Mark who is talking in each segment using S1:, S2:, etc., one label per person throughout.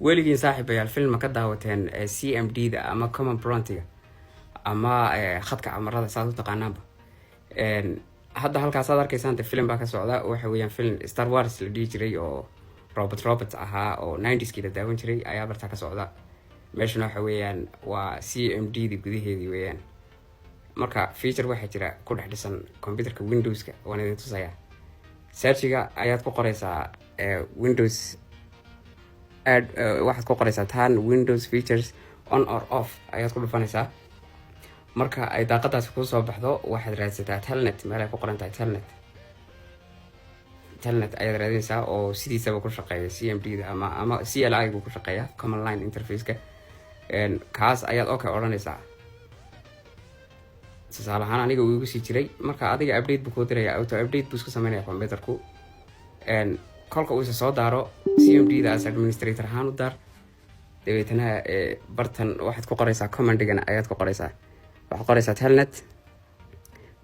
S1: Weligiin, saaxiibayaal, film ka daawateen CMD da ama command prompt-iga ama khadka amarada, saad u taqaanaanba? Hadda halkaasaad arkaysaan de film baa ka socda. Waxa weeyaan film Star Wars la dhihi jiray oo robot robot ahaa oo 90s-kii la daawan jiray ayaa bartaa ka socda. Meeshuna waxa weeyaan waa CMD da gudaheedii weeyaan. Marka feature waxaa jira ku dhex dhisan computerka Windowska, waan idin tusayaa. Search-iga ayaad ku qoreysaa Windows add, waxaad ku qoreysaa "turn Windows features on or off" ayaad ku dhufanaysaa. Marka ay daaqadaasi kusoo baxdo, waxaad raadsataa telnet, meel ay ku qoran tahay telnet. Telnet ayaad raadinaysaa oo sidiisaba ku shaqeeya CMD da ama CLI buu ku shaqeeya, command line interface-ka. Kaas ayaad okay odhanaysaa. Tusaale ahaan aniga uu igu sii jiray. Marka adiga update buu kuu diraya, auto update buu isku sameynaya computerku. Kolka uu isa soo daaro, CMD da as administrator ahaan u daar. Dabeetana bartan waxaad ku qoreysaa commandigan ayaad ku qoreysaa. Waxaad qoreysaa telnet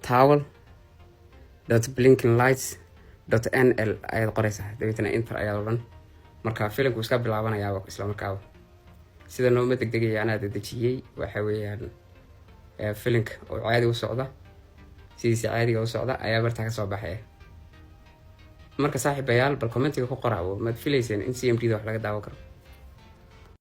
S1: towel.blinkenlights.nl ayaad qoreysaa. Dabeetana enter ayaad odhan. Marka filimku iska bilaabanayaaba isla markaaba. Sida nooma degdegaya, anaa dedejiyey. Waxa weeyaan filimka oo caadi u socda, sidiisa caadiga u socda ayaa bartaa kasoo baxaya. Marka saaxiibayaal, bal commentiga ku qora, maad filayseen in CMD da wax laga daawan karo?